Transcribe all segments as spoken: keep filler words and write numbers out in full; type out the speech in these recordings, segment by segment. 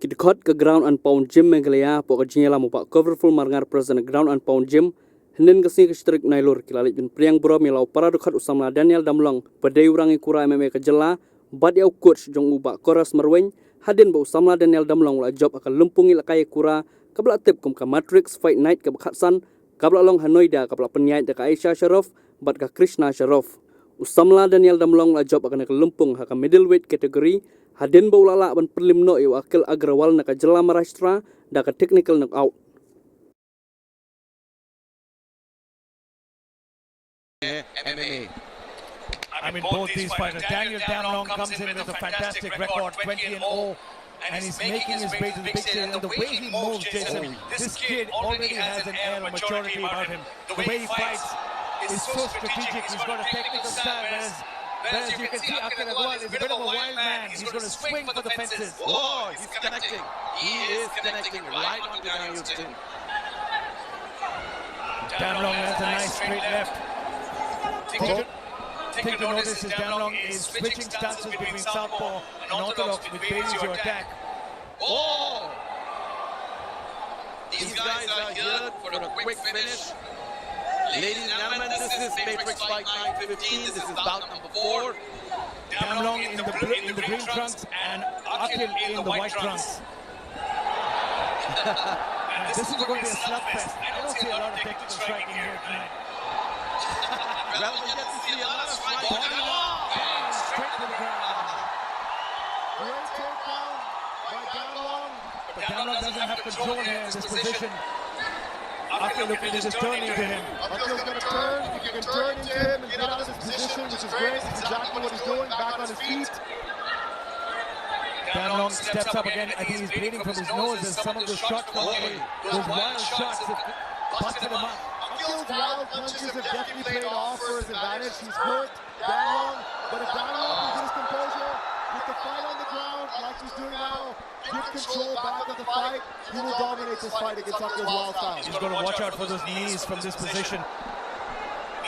Ki dkhot ka Ground and Pound Gym Meghalaya hapoh ka jingïalam u Bah Coverfull Marngar, President Ground and Pound Gym, hynnin ka sngi ka shi tarik Nailur, ki la leit ban pdiang burom ïa la u para dkhot u samla Daniel Damlong, ba dei u rangïakura M M A ka jylla, bad ïa u coach jong u Bah Koras Marwein, hadien ba u samla Daniel Damlong u la jop ha ka lympung ïalehkai ïakura kaba la tip kum ka Matrix Fight Night kaba khatsan, kaba la long ha Noida, kaba la pynïaid da ka Aisha Sharof bad ka Krishna Sharof. U samla Daniel Damlong u la jop ha kane ka lympung ha ka middleweight category, hadien ba u la lah ban pynliem noh ïa u Akhil Agrawal na ka jylla Maharashtra da ka technical knockout. M M A. I mean, both these fighters. Daniel Damlong comes in with a fantastic record, twenty and oh, and he's making his way to the big stage. And the way he moves, Jason, this kid already has an air of maturity about him. The way he fights is so strategic. He's got a technical style, whereas, whereas you can see Akhil Agrawal is a bit of a wild man. He's going to swing for the fences. Oh, he's connecting. He is connecting right onto Daniel's chin. Damlong lands a nice straight left. Take, take to notice is Damlong is switching stances between southpaw and orthodox with Bailey to attack. Oh! These guys are here for a quick finish. Ladies and gentlemen, this is Matrix Fight Night fifteen. This is bout number four. Damlong in the, blue, in the green trunks and Akhil in the white trunks. This is going to be a slugfest. I don't see a lot of technical striking here tonight. Well, we get to see a lot of striking. Body lock, bang, straight to the ground. Great takedown by Damlong. But Damlong doesn't have control here in this position. Akhil looking to just turn into him. Akhil's going to turn. If you can turn into him and get out of this position, which is great, that's exactly what he's doing, back on his feet. Damlong steps up again. I think he's bleeding from his nose as some of the shots from Akhil, those wild shots that busted him up. Akhil's wild punches have definitely paid off for his advantage. He's hurt Damlong, but if Damlong can get his composure with the fight on the ground like he's doing now, get control back of the fight, he will dominate this fight against Akhil's wild style. He's got to watch out for those knees from this position.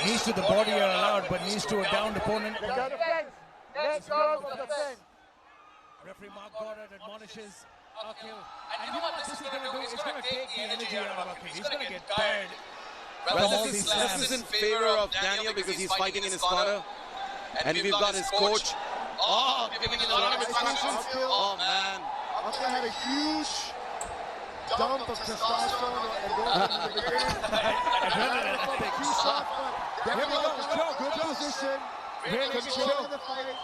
Knees to the body are allowed, but knees to a downed opponent. They got a fence. Let's go for the fence. Referee Mark Goddard admonishes Akhil. And you know what this is going to do? It's going to take the energy out of Akhil. He's going to get tired. Well, this is, this is in favor of Daniel because he's fighting in his corner. And we've got his coach. Oh, giving him a lot of instructions. Oh, man. Akhil had a huge dump of testosterone and endorphins in the beginning. Adrenaline. Two shots, but Damlong, good position. Control the fight.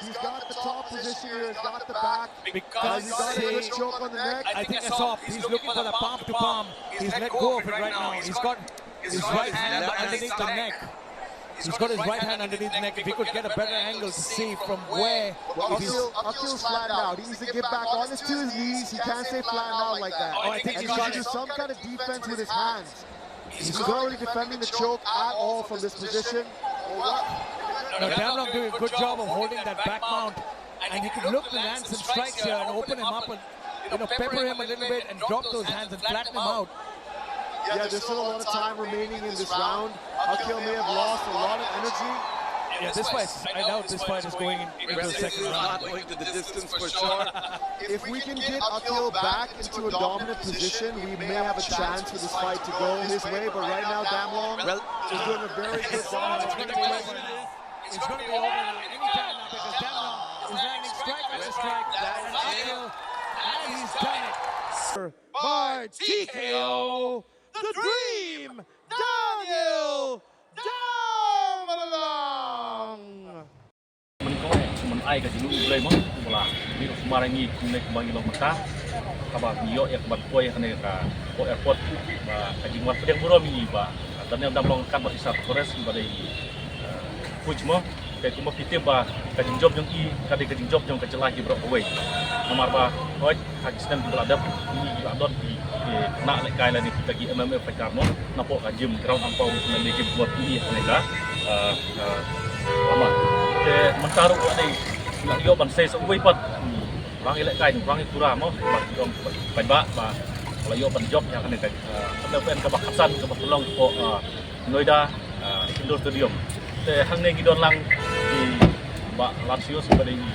He's got the top position here. He's got the back. Because He's got a good choke on the neck. I think I saw. He's looking for the palm to palm. He's let go of it right now. He's got his right hand underneath the neck. He's got his right hand underneath the neck. If he could get a better angle to see from where Well, Akhil, Akhil's flattened out. He needs to get back on his, to his knees. He can't stay flattened out like that. Oh, I think And he's he got should do it. Some kind of defense with his hands. He's not really defending the choke at all from this position. No, Damlong doing a good job of holding that back mount. And he could look to land some strikes here and open him up a, you know, pepper him a little bit and drop those hands and flatten him out. Yeah, there's still a lot of time remaining in this round. Akhil may have lost a lot of energy. Yeah, this fight, I doubt this fight is going in, into the This second is not round. Going to the distance for sure. If we can get Akhil back into a dominant position, we may have a chance for this fight to go his way. But right now, Damlong Well, is doing a very good job. It's going to be over now. Anytime now because Damlong is landing strike after strike. And Akhil, and he's done it. By T K O, the dream, Daniel Damlong. Mynta ka, mynta ka jingïohi Blei mo, kumba la mih sumar ïa ngi kumne kumba ngi long mynta. Haba ngi ïoh ïa ka ban poi ha kane ka, ka airport, ba ka jingwan pdiang burom ïa ngi ba Daniel Damlong Katba Isar Torres ba dei, eh, coach mo. Te kumba phi tip ba ka jingjop jong i ka dei ka jingjop jong ka jylla ki baroh kawei. Namar ba hooid ha ki snem kiba la dep ngi la don ki, ki khynnah lehkai lane kita ki M M A fighter mo, napoh ka gym Ground and Pound, na gym ba phi ïohi ha kane ka, eh, eh, lama. Te mynta ruh ka dei la ïoh ban sei sa uwei pat, hmm, ba ngi lehkai, ba ngi kura mo, ba ki ong paidbah ba la ïoh ban jop ïa kane ka, eh, kane ka event kaba khatsan kaba pynlong hapoh, eh, Noida, ah, Indoor Stadium. Te hangne ngi don lang i Bah Lancius ba dei i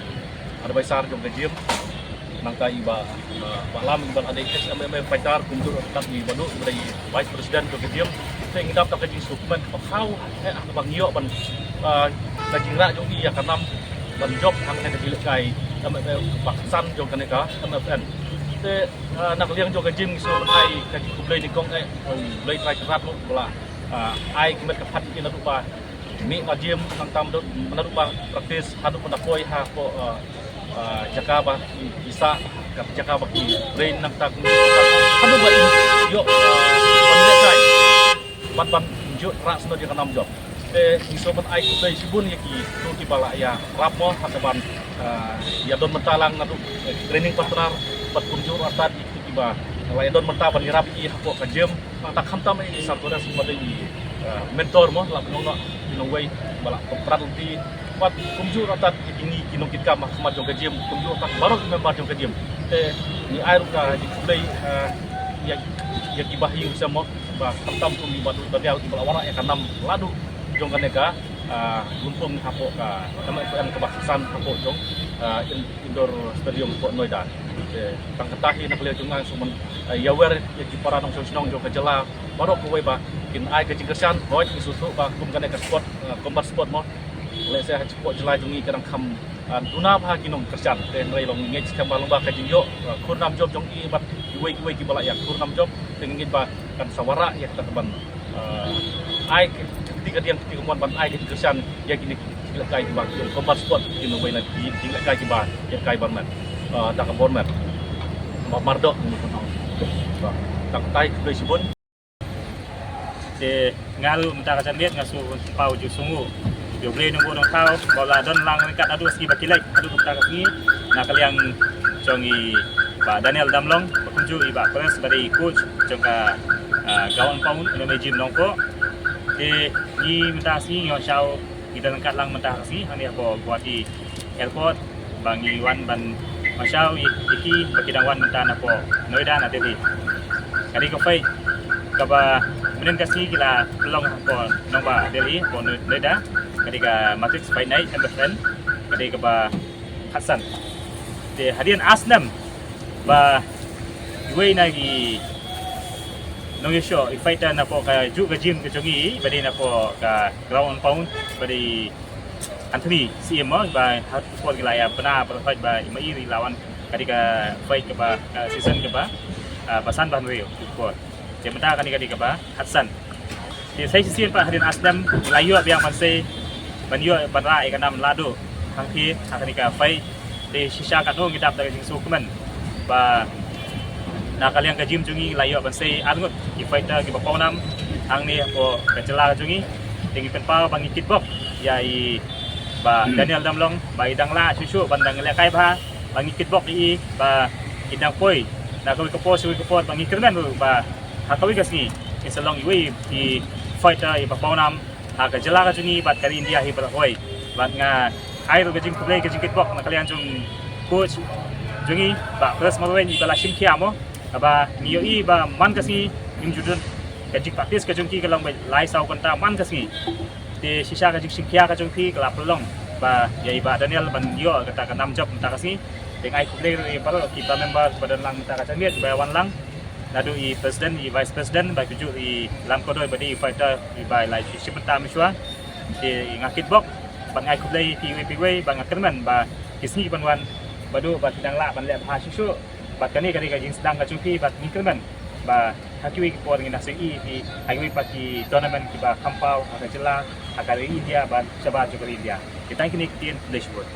advisor jong ka gym. Nangta i Bah, ah, Bah Lam, i Bah Ade, ex M M A fighter, kumjuh kat i Bah Duh, i Vice President jong ka gym. Te ngi dap da ka jingsngewkmen, ba khaw, eh, ba ngi ïoh ban, ah, ka jingrah jong i ïa ka nam ban jop hangta ka jinglehkai M F N, ba khatsan jong kane ka M F N. Te, ah, na ka liang jong ka gym ngi sngewbha ai ka jingkhublei nyngkong, eh, U Blei Trai Kynrad ruh ba la, ah, ai ki met ka phad ïa ki naduh ba mih na gym, nangta naduh, naduh ba practice haduh ba da poi hapoh, ah, ah, jaka ba i, i sah, ka jaka ba ki train, nangta kumjuh haduh ba in ïoh, ah, ban lehkai, ban, ban ïoh rah snoh ïa ka nam jop. Te ngi sngewbha ban ai khublei shibun ïa kito kiba la ïarap mo, ha kaban, ah, ïa don bynta lang naduh, eh, training partner bad kumjuh ruh tad ïa kito kiba la ïa don bynta ban ïarap ïa ngi hapoh ka gym. Nangta khamtam ïa i Sarkores ba dei i, eh, mentor mo, la pynlong noh i nongwei ba la pynprat lynti. Bad kumjuh ruh tad ïa kine ki nongkitkam ha khmat jong ka gym, kumjuh ruh tad baroh ki member jong ka gym. Te ngi ai ruh ka jingkhublei, eh, ïa, ïa ki bahaïing sem mo, ba khamtam kum i Bah Duh Daniel kiba la wanrah ïa ka nam la duh jong kane ka, ah, lympung hapoh ka M F N kaba khatsan hapoh jong, ah, in-, indoor stadium hapoh Noida. Te tang kata hi na ka liang jong nga sngewbha ban, ah, ïawer ïa ki para nongshong shnong jong ka jylla baroh kawei ba kin ai ka jingkyrshan, hooid ngi sngewthuh ba kum kane ka sport, ah, combat sport mo, lehse ha ka jylla jong ngi ka dang kham, ah, duna bha ki nongkyrshan. Te hynrei long ngi ngeit skhem ba long ba ka jingïoh, ah, khur nam jop jong i bad kiwei kiwei kiba la ïa khur nam jop, te ngi ngeit ba kan sa wanrah ïa kata ka ban, ah, ai ka, ka kti kadiang kti kamon ban ai ka jingkyrshan ïa kine ki lehkai kiba ki combat sport, kine wei na ki lehkai kiba ïa kai ban met, ah, da ka bor met. Ba mardor. Tang kata hi, khublei shibun. Te nga ruh mynta ka janmiet nga shu paw ju sngewnguh ïa U Blei Nongbuh Nongthaw ba la don lang ryngkat haduh sngi ba ki leit haduh mynta ka sngi na ka liang jong i Bah Daniel Damlong, ba kumjuh i Bah Pres ba dei i coach jong ka, ah, Ground and Pound M M A Gym Nongpoh. Te ngi mynta ka sngi ngi wan shaw, ngi don ryngkat lang mynta ka sngi hangne hapoh Guwahati Airport ba ngi wan ban wan shaw ïa ki ba ki dang wan mynta napoh Noida na Delhi. Ka dei ka fight kaba mynhynnin ka sngi ki la pynlong hapoh nongbah Delhi, hapoh Noida. Ka dei ka Matrix Fight Night, M F N. Ka dei kaba khatsan. Te hadien ar snem ba iwei na ki nongïasoh, i fighter napoh kajuh ka gym ka jong ngi ba dei napoh ka Ground and Pound ba dei Anthony Syiem mo, ba ha ka por ki la ïa bna ba la fight ba i Maï ri la wan, ka dei ka fight kaba, ka season kaba, ah, ba san ba hynriew ka por. Te mynta kane ka dei kaba khatsan. Te sa shisien pat hadien ar snem la ïoh biang ban sei ban ïoh ban rah ïa ka nam la duh hangthie ha kane ka fight. Te shisha katno ngi dap da ka jingsngewkmen ba na ka liang ka gym jong ngi la ïoh ban sei arngut ki fighter kiba pawnam hangne hapoh ka jylla ka jong ngi. Te ngi pynpaw ba ngi kitbok ïa i Bah Daniel Damlong ba i dang lah shuh shuh ban dang lehkai bha, ba ngi kitbok ïa i ba i dang poi na kawei ka por sha kawei ka por, ba ngi kyrmen ruh ba ha kawei ka sngi in sa long iwei i fighter iba pawnam ha ka jylla ka jong ngi bad ka ri India hi baroh kawei. Bad nga ai ruh ka jingkhublei ka jingkitbok na ka liang jong coach jong ngi Bah Pres Marwein iba la shim khia mo, kaba ngi ïohi ba man ka sngi ngim ju don, ka jingpractice ka jong ki ka long ba lai saw kynta man ka sngi. Te shisha ka jingshim khia ka jong phi ka la pynlong ba ïa i Bah Daniel ban ïoh kata ka nam jop mynta ka sngi. Te nga ai khublei ruh ïa baroh ki ba member ba don lang mynta ka janmiet ba wan lang, naduh i president, i vice president, ba kumjuh i Lam Kordor ba dei i fighter iba la shim bynta mynshuwa. Te nga kitbok bad nga ai khublei ïa phi iwei pa iwei ba nga kyrmen ba ki sngi ban wan ba duh ba ki dang lah ban leh bha shuh shuh. Bad kane ka dei ka jingsdang ka jong phi bad ngi kyrmen ba ha kiwei ki por ngin nang ïohi ïa phi ha kiwei pat ki tournament kiba kham paw ha ka jylla, ha ka ri India bad shabar jong ka ri India. Te tang kine ki ktien, khublei shibun.